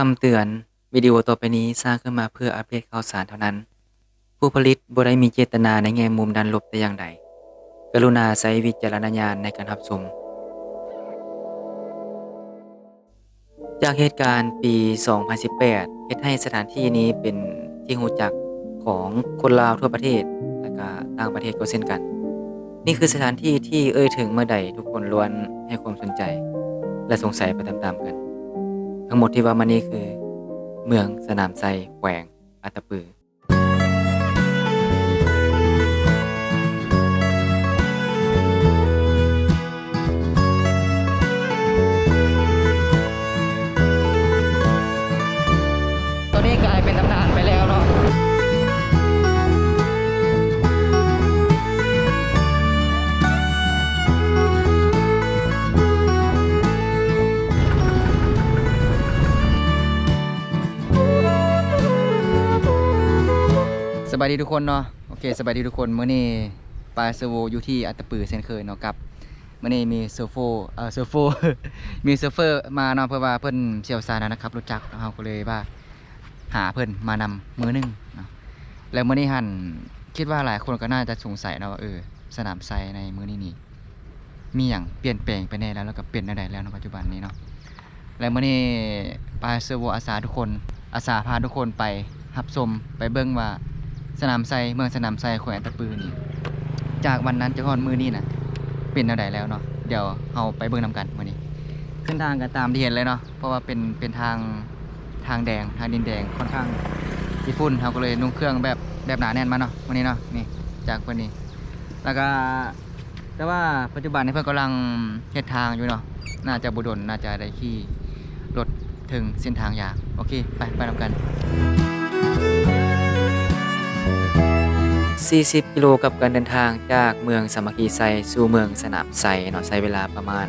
ຄຳເຕືອນ, ວິດີໂອຕໍ່ໄປນີ້ສ້າງຂຶ້ນມາເພື່ອອັບເດດຂ່າວສານເທົ່ານັ້ນ. ຜູ້ຜະລິດບໍ່ໄດ້ມີເຈດຕະນາໃນແງ່ມຸມດ້ານລົບແຕ່ຢ່າງໃດ. ກະລຸນາໃຊ້ວິຈາລະນະຍານໃນການຮັບຊົມ. ຈາກເຫດການປີສອງພັນສິບແປດ ເຮັດໃຫ້ສະຖານທີ່ນີ້ເປັນທີ່ຮູ້ຈັກຂອງຄົນລາວທົ່ວປະເທດ ແລະ ກະຕ່າງປະເທດກໍເຊັ່ນກັນ. ນີ້ຄືສະຖານທີ່ທີ່ເອີ່ຍເຖິງເມື່ອໃດ ທຸກຄົນລ້ວນໃຫ້ຄວາມສົນໃຈ ແລະ ສົງໄສໄປຕາມໆກັນ. ທັງໝົດທີ່ເວົ້າມານີ້ຄືເມືອງສະໜາມໄຊ ແຂວງອັດຕະປື. ຕອນນີ້ກາຍເປັນຕຳນານໄປແລ້ວເນາະ. ສະບາຍດີທຸກຄົນເນາະ. ໂອເຄ ສະບາຍດີທຸກຄົນ. ມື້ນີ້ປາເຊີໂວຢູ່ທີ່ອັດຕະປືເຊັ່ນເຄີຍເນາະ. ກັບມື້ນີ້ມີໂຊເຟີ ເອີ ໂຊເຟີ ມີໂຊເຟີມາເນາະ ເພາະວ່າເພິ່ນຊ່ຽວຊານດ້ານຂັບລົດຈັກເນາະ. ເຮົາກໍເລີຍວ່າຫາເພິ່ນມານຳມື້ໜຶ່ງເນາະ. ແລ້ວມື້ນີ້ຫັ້ນ ຄິດວ່າຫຼາຍຄົນກໍໜ້າຈະສົງໄສເນາະວ່າ ເອີ ສະໜາມໄຊໃນມື້ນີ້ນີ້ ມີຫຍັງປ່ຽນແປງໄປແດ່ແລ້ວ ແລ້ວກໍເປັນແນວໃດແລ້ວໃນປັດຈຸບັນນີ້ເນາະ. ແລະ ມື້ນີ້ປາເຊີໂວອາສາທຸກຄົນ ອາສາພາທຸກຄົນໄປຮັບຊົມ ໄປເບິ່ງວ່າສະໜາມໄຊ ເມືອງສະໜາມໄຊ ແຂວງອັດຕະປືນີ້ ຈາກວັນນັ້ນຈົນຮອດມື້ນີ້ນະ ເປັນແນວໃດແລ້ວເນາະ. ດຽວເຮົາໄປເບິ່ງນຳກັນມື້ນີ້. ເສັ້ນທາງກໍຕາມທີ່ເຫັນເລີຍເນາະ ເພາະວ່າເປັນ ເປັນທາງ ທາງແດງ ທາງດິນແດງ ຂ້ອນຂ້າງຂີ້ຝຸ່ນ ເຮົາກໍເລີຍນຸ່ງເຄື່ອງແບບ ແບບໜາແໜ້ນມາເນາະ ມື້ນີ້ເນາະ. ນີ້ ຈາກເພິ່ນນີ້ ແລ້ວກໍ ແຕ່ວ່າປັດຈຸບັນນີ້ເພິ່ນກຳລັງເຮັດທາງຢູ່ເນາະ ໜ້າຈະບໍ່ດົນ ໜ້າຈະໄດ້ຂີ່ລົດເຖິງເສັ້ນທາງຢາກ. ໂອເຄ ໄປ ໄປນຳກັນ. ສີ່ສິບກິໂລກັບການເດີນທາງຈາກເມືອງສາມັກຄີໄຊສູ່ເມືອງສະໜາມໄຊເນາະ ໃຊ້ເວລາປະມານ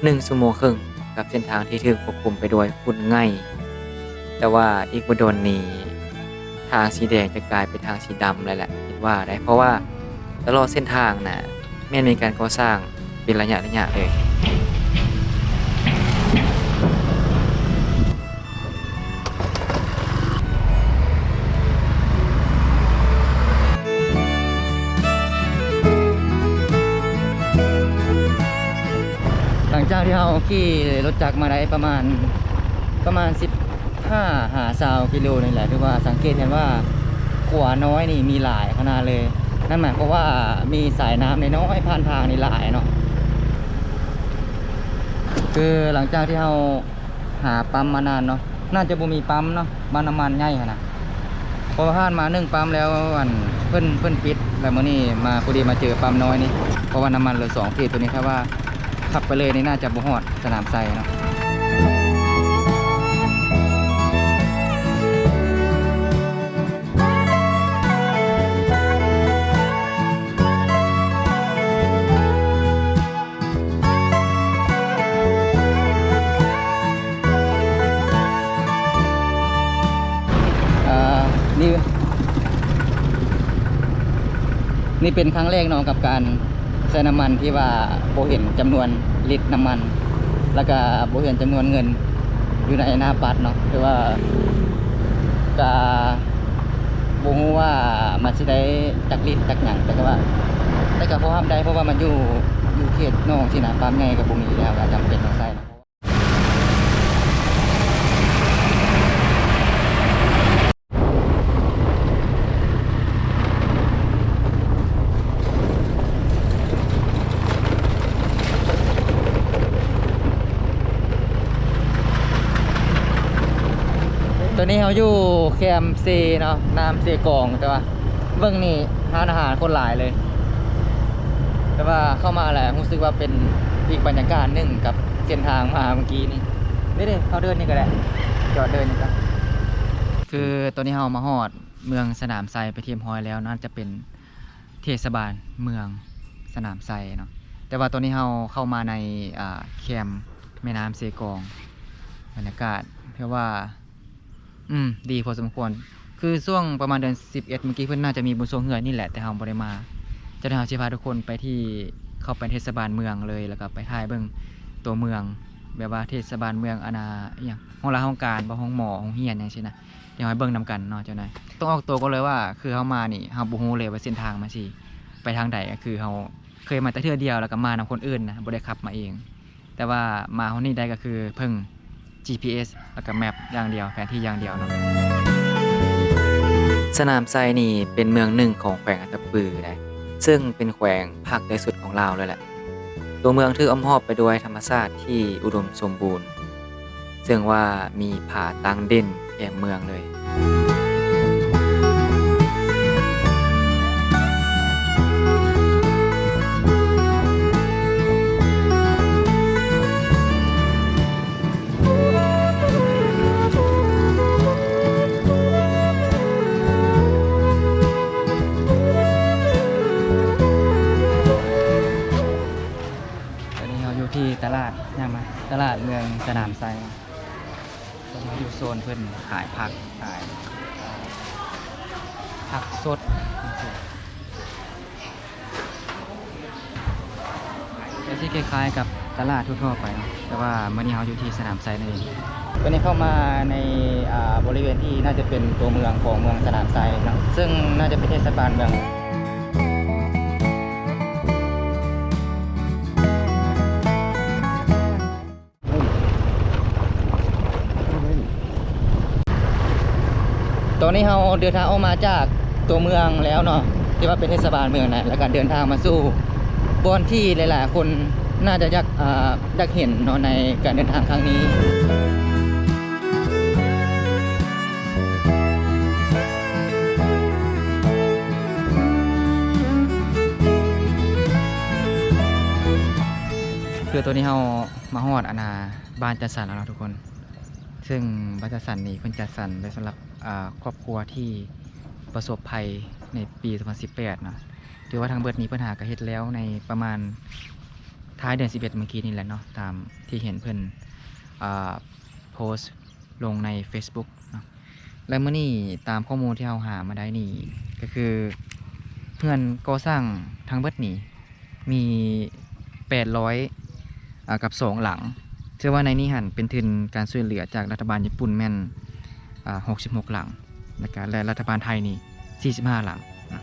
ໜຶ່ງຊົ່ວໂມງເຄິ່ງ ກັບເສັ້ນທາງທີ່ຖືກປົກຄຸມໄປດ້ວຍຝຸ່ນໄງ່. ແຕ່ວ່າອີກບໍ່ດົນນີ້ ທາງສີແດງຈະກາຍເປັນທາງສີດຳແລ້ວແຫຼະ ຄິດວ່າໄດ໋ ເພາະວ່າຕະຫຼອດເສັ້ນທາງນະ ແມ່ນມີການກໍ່ສ້າງເປັນໄລຍະໆເລີຍ. ຫຼັງຈາກທີ່ເຮົາຂີ່ລົດຈັກມາໄດ້ປະມານ ປະມານສິບຫ້າຫາຊາວກິໂລນີ້ແຫຼະ ຖືວ່າສັງເກດເຫັນວ່າຂົວນ້ອຍນີ້ມີຫຼາຍຂະໜາດເລີຍ. ນັ້ນໝາຍຄວາມວ່າມີສາຍນ້ຳນ້ອຍໆຜ່ານທາງນີ້ຫຼາຍເນາະ. ຄືຫຼັງຈາກທີ່ເຮົາ ຫາປ້ຳມານານເນາະ ໜ້າຈະບໍ່ມີປ້ຳເນາະ ປ້ຳນ້ຳມັນໃຫຍ່ຫັ້ນນະ ເພາະວ່າຜ່ານມາໜຶ່ງປ້ຳແລ້ວ ອັນ ເພິ່ນ ເພິ່ນປິດ ແລ້ວມື້ນີ້ມາ ພໍດີມາເຈີປ້ຳນ້ອຍນີ້ ເພາະວ່ານ້ຳມັນເຫຼືອສອງຂີດ. ໂຕນີ້ຖ້າວ່າຂັບໄປເລີຍນີ້ ໜ້າຈະບໍ່ຮອດສະໜາມໄຊເນາະ. ເອີ ນີ້ ນີ້ເປັນຄັ້ງແລກເນາະ ກັບການໃສ່ນ້ຳມັນທີ່ວ່າບໍ່ເຫັນຈຳນວນລິດນ້ຳມັນ ແລ້ວກະບໍ່ເຫັນຈຳນວນເງິນຢູ່ໃນໜ້າບັດເນາະ. ຄືວ່າກະບໍ່ຮູ້ວ່າມັນຊິໄດ້ຈັກລິດຈັກຫຍັງ ແຕ່ກະວ່າ ແຕ່ກະພໍຮັບໄດ້ ເພາະວ່າມັນຢູ່ ຢູ່ເຂດນອກຊີ້ນະ ປ້ຳໃຫຍ່ກະບໍ່ມີ ແລ້ວກະຈຳເປັນຕ້ອງໃຊ້. ຕອນນີ້ເຮົາຢູ່ແຄມເຊເນາະ ນ້ຳເຊກອງ ແຕ່ວ່າເບິ່ງນີ້ຮ້ານອາຫານໂຄດຫຼາຍເລີຍ ແຕ່ວ່າເຂົ້າມາແລ້ວຮູ້ສຶກວ່າເປັນອີກບັນຍາກາດໜຶ່ງກັບ ເສັ້ນທາງມາເມື່ອກີ້ນີ້ ນີ້ເດ້ ເຮົາເດີນນີ້ກໍໄດ້ ຈອດເດີນນີ້ກໍ ຄືຕອນນີ້ເຮົາມາຮອດເມືອງສະໜາມໄຊໄປທີ່ຮຽບຮ້ອຍແລ້ວ ໜ້າຈະເປັນເທດສະບານເມືອງສະໜາມໄຊເນາະ ແຕ່ວ່າຕອນນີ້ເຮົາເຂົ້າມາໃນ ອ່າ ແຄມແມ່ນ້ຳເຊກອງ ບັນຍາກາດຖືວ່າ ອືມ ດີພໍສົມຄວນ ຄືຊ່ວງປະມານເດືອນສິບເອັດ ເມື່ອກີ້ເພິ່ນໜ້າຈະມີບຸນຊ່ວງເຮືອນນີ້ແຫຼະ ແຕ່ເຮົາບໍ່ໄດ້ມາ. ຈະໄດ້ເຮົາຊິພາທຸກຄົນໄປທີ່ ເຂົ້າໄປເທດສະບານເມືອງເລີຍ ແລ້ວກໍໄປຖ່າຍເບິ່ງຕົວເມືອງ ແບບວ່າເທດສະບານເມືອງ ອັນນ່າ ອີ່ຫຍັງ ໂຮງລາໂຮງການບໍ່ ໂຮງໝໍ ໂຮງຮຽນຫຍັງຊີ້ນະ. ດຽວເຮົາເບິ່ງນຳກັນເນາະເຈົ້ານາຍ. ຕ້ອງອອກຕົວກ່ອນເລີຍວ່າ ຄືເຮົາມານີ້ ເຮົາບໍ່ຮູ້ເລີຍວ່າເສັ້ນທາງມັນຊິໄປທາງໃດ. ຄືເຮົາເຄີຍມາແຕ່ເທື່ອດຽວ ແລ້ວກໍມານຳຄົນອື່ນນະ ບໍ່ໄດ້ຂັບມາເອງ. ແຕ່ວ່າມາຮອດນີ້ໄດ້ກໍຄືເພິ່ງ ຈີພີເອສ ແລ້ວກໍແມັບຢ່າງດຽວ ແຜນທີ່ຢ່າງດຽວເນາະ. ສະໜາມໄຊນີ້ເປັນເມືອງໜຶ່ງຂອງແຂວງອັດຕະປືໄດ໋ ເຊິ່ງເປັນແຂວງພາກໃຕ້ສຸດຂອງລາວເລີຍແຫຼະ. ຕົວເມືອງຖືກອ້ອມຮອບໄປດ້ວຍທຳມະຊາດທີ່ອຸດົມສົມບູນ ເຊິ່ງວ່າມີຜາຕັ້ງເດັ່ນແກ້ມເມືອງເລີຍ. ຕອນນີ້ເຮົາຢູ່ທີ່ຕະຫຼາດ ຫຍັງມາ ຕະຫຼາດເມືອງສະໜາມໄຊ. ເພິ່ນຢູ່ໂຊນເພິ່ນຂາຍຜັກ ຂາຍ ອ່າ ຜັກສົດຈັ່ງຊີ້ ກໍຊິຄ້າຍໆກັບຕະຫຼາດທົ່ວໆໄປເນາະ ແຕ່ວ່າມື້ນີ້ເຮົາຢູ່ທີ່ສະໜາມໄຊນັ້ນເອງ. ຕອນນີ້ເຂົ້າມາໃນ ອ່າ ບໍລິເວນທີ່ໜ້າຈະເປັນຕົວເມືອງຂອງເມືອງສະໜາມໄຊເນາະ ເຊິ່ງໜ້າຈະເປັນເທດສະບານເມືອງ. ຕອນນີ້ເຮົາເດີນທາງອອກມາຈາກຕົວເມືອງແລ້ວເນາະ ທີ່ວ່າເປັນເທດສະບານເມືອງນະ ແລ້ວກໍເດີນທາງມາສູ່ບ່ອນທີ່ຫຼາຍໆຄົນໜ້າຈະຢາກ ອ່າ ຢາກເຫັນເນາະ ໃນການເດີນທາງຄັ້ງນີ້. ຄືຕອນນີ້ເຮົາ ມາຮອດ ອັນນ່າ ບ້ານຈັດສັນແລ້ວເນາະທຸກຄົນ. ເຊິ່ງບ້ານຈັດສັນນີ້ເພິ່ນຈັດສັນໄວ້ສຳລັບ ອ່າ ຄອບຄົວທີ່ປະສົບໄພໃນປີສອງພັນສິບແປດເນາະ. ຖືວ່າທັງເບິດນີ້ເພິ່ນຫາກະເຮັດແລ້ວໃນປະມານທ້າຍເດືອນສິບເອັດມື້ກີ້ນີ້ແຫຼະເນາະ ຕາມທີ່ເຫັນເພິ່ນ ອ່າ ໂພສລົງໃນເຟສບຸກເນາະ. ແລະ ມື້ນີ້ຕາມຂໍ້ມູນທີ່ເຮົາຫາມາໄດ້ນີ້ ກໍຄືເຮືອນກໍ່ສ້າງທັງເບິດນີ້ ມີແປດຮ້ອຍ ອ່າ ກັບສອງຫຼັງ. ເຊື່ອວ່າໃນນີ້ຫັ້ນເປັນທຶນການຊ່ວຍເຫຼືອຈາກລັດຖະບານຍີ່ປຸ່ນແມ່ນ ອ່າ ຫົກສິບຫົກຫຼັງ ແລ້ວກະ ແລະ ລັດຖະບານໄທນີ້ສີ່ສິບຫ້າຫຼັງນະ.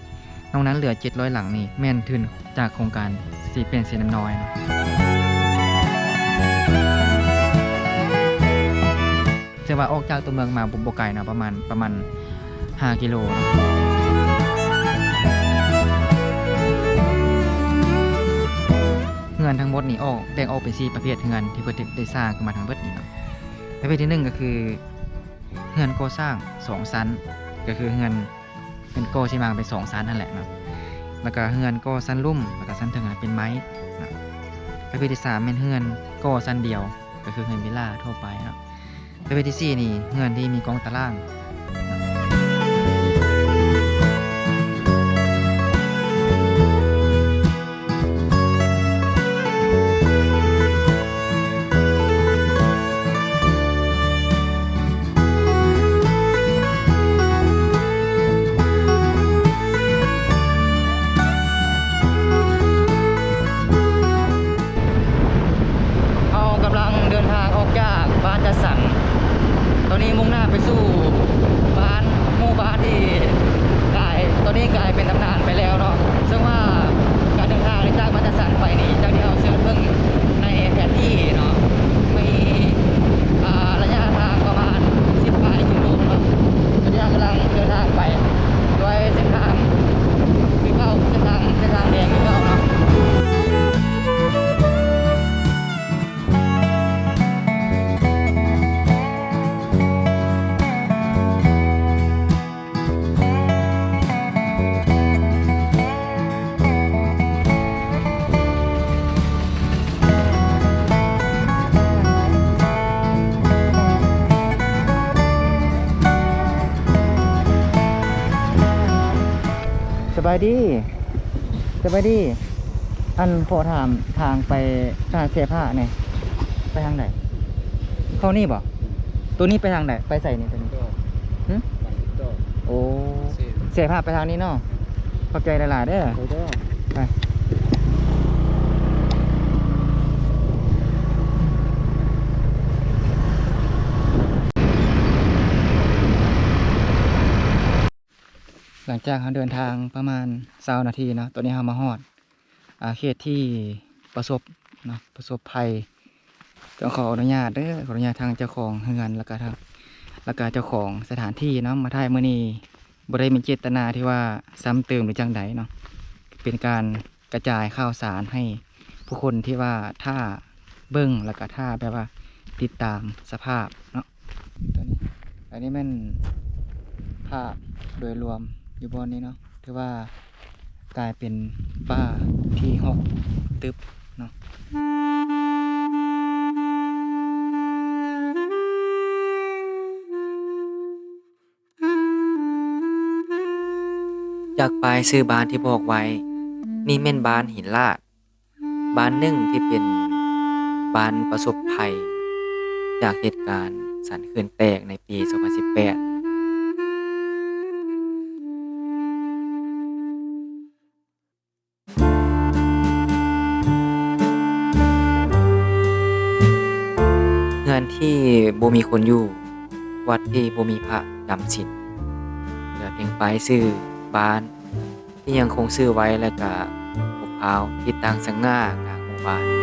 ນອກນັ້ນເຫຼືອເຈັດຮ້ອຍຫຼັງນີ້ແມ່ນທຶນຈາກໂຄງການສີແປ້ນເຊນ້ຳນ້ອຍນະ. ເຊື່ອວ່າອອກຈາກຕົວເມືອງມາບໍ່ ບໍ່ໄກເນາະ ປະມານ ປະມານຫ້າກິໂລເນາະ. ເຮືອນທັງໝົດນີ້ອອກ ແບ່ງອອກເປັນສີ່ປະເພດເຮືອນທີ່ເພິ່ນໄດ້ ໄດ້ສ້າງຂຶ້ນມາທັງເບິດນີ້ເນາະ. ປະເພດທີໜຶ່ງກໍຄືເຮືອນກໍ່ສ້າງສອງຊັ້ນ ກໍຄືເຮືອນ ເຮືອນກໍ່ຊິມາເປັນສອງຊັ້ນຫັ້ນແຫຼະເນາະ. ແລ້ວກະເຮືອນກໍ່ຊັ້ນລຸ່ມ ແລ້ວກະຊັ້ນເທິງຫັ້ນເປັນໄມ້ນະ. ປະເພດທີສາມແມ່ນເຮືອນກໍ່ຊັ້ນດຽວ ກໍຄືເຮືອນວິລາທົ່ວໄປເນາະ. ປະເພດທີສີ່ນີ້ເຮືອນທີ່ມີກອງຕາລ່າງ. ເຮົາກຳລັງເດີນທາງອອກຈາກບ້ານຈັດສັນ ຕອນນີ້ມຸ່ງໜ້າໄປສູ່ບ້ານ ໝູ່ບ້ານທີ່ກາຍ ຕອນນີ້ກາຍເປັນຕຳນານໄປແລ້ວເນາະ. ເຊິ່ງວ່າການເດີນທາງຈາກບ້ານຈັດສັນໄປນີ້ ຈາກທີ່ເຮົາເສີດເບິ່ງໃນແຜນທີ່ເນາະ ມີ ອ່າ ໄລຍະທາງປະມານສິບປາຍກິໂລເນາະ. ຕອນນີ້ເຮົາກຳລັງເດີນທາງໄປດ້ວຍເສັ້ນທາງຄືເກົ່າ ເສັ້ນທາງ ເສັ້ນທາງແດງຄືເກົ່າເນາະ. ສະບາຍດີ. ສະບາຍດີ. ອັນ ຂໍຖາມທາງໄປທະຫານເສພາແດ່ ໄປທາງໃດ? ເຂົ້ານີ້ບໍ່? ໂຕນີ້ໄປທາງໃດ? ໄປໃສນີ້ໂຕນີ້? ຫຶ? ໂອ້ ເສພາໄປທາງນີ້ເນາະ. ຂອບໃຈຫຼາຍໆເດີ. ໄປ. ຫຼັງຈາກເຮົາເດີນທາງປະມານຊາວນາທີເນາະ, ຕອນນີ້ເຮົາມາຮອດ ອ່າ ເຂດທີ່ປະສົບເນາະ ປະສົບໄພ. ຕ້ອງຂໍອະນຸຍາດເດີ ຂໍອະນຸຍາດທາງເຈົ້າຂອງເຮືອນ ແລ້ວກະທາງ ແລ້ວກະເຈົ້າຂອງສະຖານທີ່ເນາະ ມາຖ່າຍມື້ນີ້. ບໍ່ໄດ້ມີເຈດຕະນາທີ່ວ່າຊ້ຳເຕີມຫຼືຈັ່ງໃດເນາະ, ເປັນການກະຈາຍຂ່າວສານໃຫ້ຜູ້ຄົນທີ່ວ່າຖ້າເບິ່ງ ແລ້ວກະຖ້າແບບວ່າຕິດຕາມສະພາບເນາະ. ຕົວນີ້ ອັນນີ້ແມ່ນພາບໂດຍລວມຢູ່ບ່ອນນີ້ເນາະ, ຖືວ່າກາຍເປັນປ່າທີ່ຮົກຕຶບເນາະ. ຈາກປ້າຍຊື່ບ້ານທີ່ບອກໄວ້, ນີ້ແມ່ນບ້ານຫີນລາດ, ບ້ານໜຶ່ງທີ່ເປັນບ້ານປະສົບໄພຈາກເຫດການສັນເຂື່ອນແຕກໃນປີສອງພັນສິບແປດ. ເຮືອນທີ່ບໍ່ມີຄົນຢູ່, ວັດທີ່ບໍ່ມີພະຈຳສິນ, ເຫຼືອພຽງປ້າຍຊື່ບ້ານທີ່ຍັງຄົງຊື່ໄວ້ ແລະ ກະພົກພ້າວທີ່ຕັ້ງສະຫງ່າກາງໝູ່ບ້ານ.